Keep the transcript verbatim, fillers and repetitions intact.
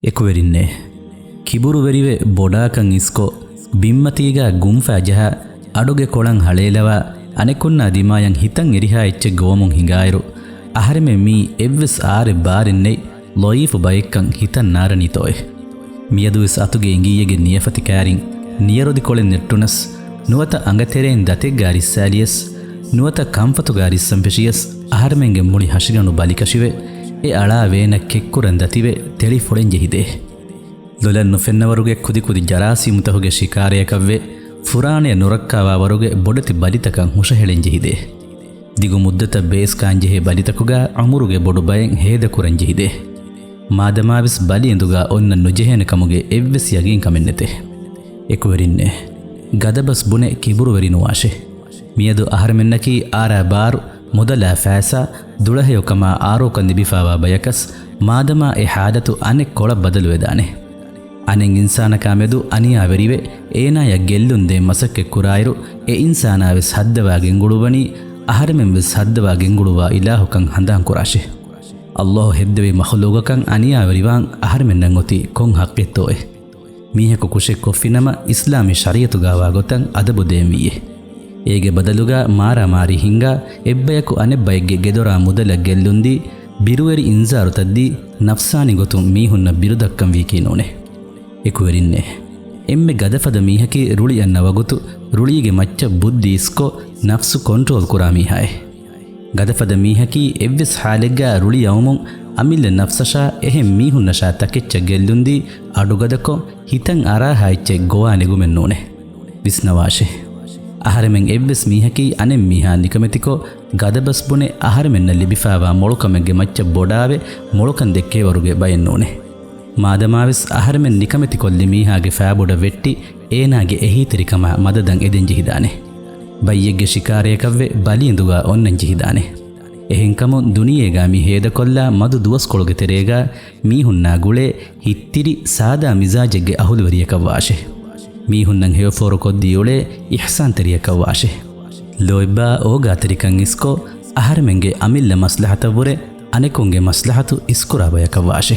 އެކުވެރިންނޭ! ކިބުރުވެރިވެ ބޮޑާކަން އިސްކޮށް، ބިންމަތީގާ ގުންފާ ޖަހާ، އަޑުގެ ކޮޅަށް ހަޅޭލަވާ، އަނެކުންނާ ދިމާޔަށް ހިތަށް އެރިހާ އެއްޗެއް ގޮވަމުން ހިނގާއިރު، އަހަރެމެން މީ އެއްވެސް އާރެއް ބާރެއް ނެތް، ޟަޢީފު ބައެއްކަން ހިތަށް ނާރަނީތޯއޭ. މިއަދުވެސް އަތުގެ އިނގިއްޔެގެ ނިޔަފަތި ކާރިން، ނިޔަރޮދިކޮޅެއް ނެއްޓުނަސް، ނުވަތަ އަނގަތެރެއިން ދަތެއްގާ ރިއްސާލިޔަސް، ނުވަތަ ކަންފަތުގާ ރިއްސަން ފެށިޔަސް، އަހަރެމެންގެ މުޅި ހަށިގަނޑު ބަލިކަށިވެ، އެ އަޅާ ވޭނަށް ކެއްކުރަން ދަތިވެ، ތެޅި ފުޅެން ޖެހިދޭ. ލޮލަށް ނުފެންނަވަރުގެ ކުދިކުދި ޖަރާސީމުތަކުގެ ޝިކާރަޔަކަށްވެ، ފުރާނަޔަށް ނުރައްކާވާވަރުގެ ބޮޑެތި ބަލިތަކަށް ހުށަހެޅެން ޖެހިދޭ. ދިގު މުއްދަތަށް ބޭސް ކާންޖެހޭ ބަލިތަކުގާ ޢުމުރުގެ ބޮޑު ބައެއް ހޭދަކުރަން ޖެހިދޭ. މާދަމާވެސް ބަލި އެނދުގާ އޮންނަން ނުޖެހޭނެ ކަމުގެ އެއްވެސް ޔަގީންކަމެއް ނެތޭ. އެކުވެރިންނޭ! ގަދަބަސް ބުނެ ކިބުރުވެރި ނުވާށޭ. މިއަދު އަހަރެމެންނަކީ އާރާ ބާރު، މުދަލާ ފައިސާ، ދުޅަހެޔޮކަމާ އާރޯކަން ލިބިފާވާ ބަޔަކަސް، މާދަމާ އެ ޙާލަތު އަނެއް ކޮޅަށް ބަދަލުވެދާނެ. އަނެއް އިންސާނަކާ މެދު އަނިޔާވެރިވެ، އޭނާޔަށް ގެއްލުން ދޭން މަސައްކަތްކުރާއިރު، އެ އިންސާނާވެސް ހައްދަވާ ގެންގުޅުއްވަނީ، އަހަރެމެންވެސް ހައްދަވާ ގެންގުޅުއްވާ އިލާހުކަން ހަނދާންކުރާށޭ. ﷲ ހެއްދެވި މަޚުލޫގަކަށް އަނިޔާވެރިވާން އަހަރެމެންނަށް އޮތީ ކޮން ޙައްޤެއްތޯއޭ؟ މީހަކު ކުށެއް ކޮށްފިނަމަ، އިސްލާމީ ޝަރީޢަތުގާވާ ގޮތަށް އަދަބު ދޭންވީއޭ. އޭގެ ބަދަލުގާ މާރާމާރީ ހިންގާ، އެއްބަޔަކު އަނެއްބައެއްގެ ގެދޮރާ މުދަލަށް ގެއްލުންދީ، ބިރުވެރި އިންޒާރުތައްދީ، ނަފްސާނީ ގޮތުން މީހުންނަށް ބިރުދައްކަންވީކީ ނޫނޭ. އެކުވެރިންނޭ! އެންމެ ގަދަފަދަ މީހަކީ ރުޅި އަންނަ ވަގުތު ރުޅީގެ މައްޗަށް ބުއްދި އިސްކޮށް، ނަފްސު ކޮންޓްރޯލް ކުރާ މީހާއޭ. ގަދަފަދަ މީހަކީ އެއްވެސް ޙާލެއްގާ ރުޅި އައުމުން އަމިއްލަ ނަފްސަށާ އެހެން މީހުންނަށާ ތަކެއްޗަށް ގެއްލުންދީ، އަޑުގަދަކޮށް، ހިތަށް އަރާހާ އެއްޗެއް ގޮވާ ނެގުމެއް ނޫނޭ. ވިސްނަވާށޭ! އަހަރެމެން އެއްވެސް މީހަކީ އަނެއް މީހާ ނިކަމެތިކޮށް، ގަދަބަސް ބުނެ އަހަރެމެންނަށް ލިބިފާވާ މޮޅުކަމެއްގެ މައްޗަށް ބޮޑާވެ، މޮޅުކަން ދެއްކޭވަރުގެ ބައެއް ނޫނޭ. މާދަމާވެސް އަހަރެމެން ނިކަމެތިކޮށްލި މީހާގެ ފާބޮޑަށް ވެއްޓި، އޭނާގެ އެހީތެރިކަމާ މަދަދަށް އެދެން ޖެހިދާނެ. ބައްޔެއްގެ ޝިކާރަޔަކަށްވެ، ބަލި އެނދުގާ އޮންނަން ޖެހިދާނެ. އެހެންކަމުން، ދުނިޔޭގާ މި ހޭދަކޮށްލާ މަދު ދުވަސްކޮޅުގެ ތެރޭގާ މީހުންނާ ގުޅޭ ހިތްތިރި، ސާދާ މިޒާޖެއްގެ އަހުލުވެރިޔަކަށް ވާށޭ. މީހުންނަށް ހެޔޮފޯރު ކޮށްދީ އުޅޭ އިޙްސާންތެރިޔަކަށް ވާށޭ. ލޯތްބާ އޯގާތެރިކަން އިސްކޮށް، އަހަރެމެންގެ އަމިއްލަ މަސްލަހަތަށްވުރެ އަނެކުންގެ މަސްލަހަތު އިސްކުރާ ބަޔަކަށް ވާށޭ.